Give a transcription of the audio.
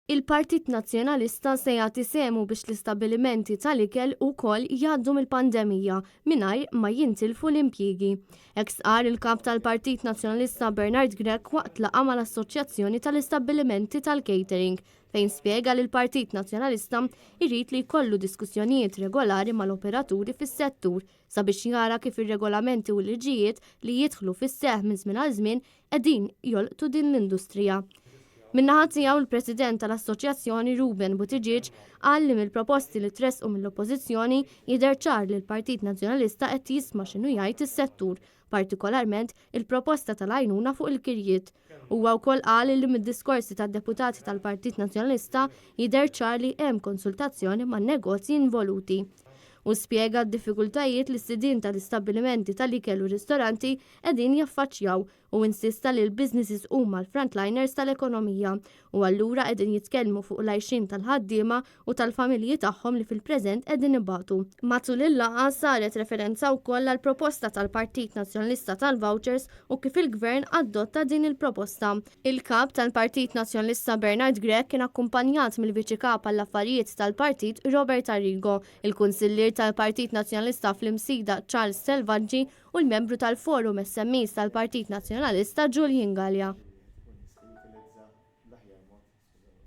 Il-Partit Nazzjonalista se jagħti sehmu biex l-istabbilimenti tal-ikel ukoll jgħaddu mill-pandemija mingħajr ma jintilfu l-impjiegi. Hekk stqarr il-Kap tal-Partit Nazzjonalista Bernard Grech waqt laqgħa mal-Assoċjazzjoni tal-Istabbilimenti tal-Catering fejn spjega li l-Partit Nazzjonalista jrid li jkollu diskussjonijiet regolari mal-operaturi fis-settur sabiex jara kif ir-regolamenti u l-liġijiet li jidħlu fis-seħħ minn żmien għal żmien qegħdin jolqtu din l-industrija. Min-naħa tiegħu l-President tal-Assoċjazzjoni Ruben Buttigieg qal li mill-proposti li tressqu mill-Oppożizzjoni jidher ċar li l-Partit Nazzjonalista qed jisma' x'inhu jgħid is-settur, partikolarment il-proposta tal-għajnuna fuq il-kirjiet. Huwa wkoll qal li mid-diskorsi tad-deputati tal-Partit Nazzjonalista jidher ċar li hemm konsultazzjoni man-negozji involuti. Hu spjega d-diffikultajiet li s-sidien tal-istabbilimenti tal-ikel u ristoranti qegħdin jaffaċċjaw u insista li l-businesses huma l-frontliners tal-ekonomija u allura qegħdin jitkellmu fuq l-għajxien tal-ħaddiema u tal-familji tagħhom li fil-preżent qegħdin ibatu. Matul il-laqgħa saret referenza wkoll għall-proposta tal-Partit Nazzjonalista tal-vouchers u kif il-Gvern adotta din il-proposta. Il-Kap tal-Partit Nazzjonalista Bernard Grech kien akkumpanjat mill-Viċi Kap għall-Affarijiet tal-Partit Robert Arrigo, il-Kunsillier tal-Partit Nazzjonalista fl-Imsida Charles Selvaggi u l-membru tal-Forum SMEs tal-Partit Nazzjonalista Julian Galea.